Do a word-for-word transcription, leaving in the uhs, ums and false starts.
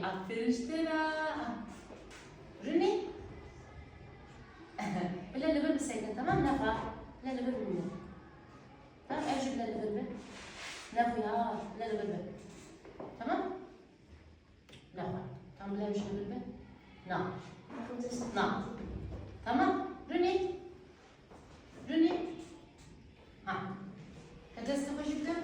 Aferin ji te re. Rûnê. Bila li vir bisekine, tamam, nexa. Bila li vir bimîne. Tamam, ev jî bila li vir be. Nexwe ya, bila li vir be. Tamam? Nexa. Tamam, bila ev jî li vir be. Na. Na. Tamam? Rûnê. Rûnê. Ha. Ka destê xwe jî bide.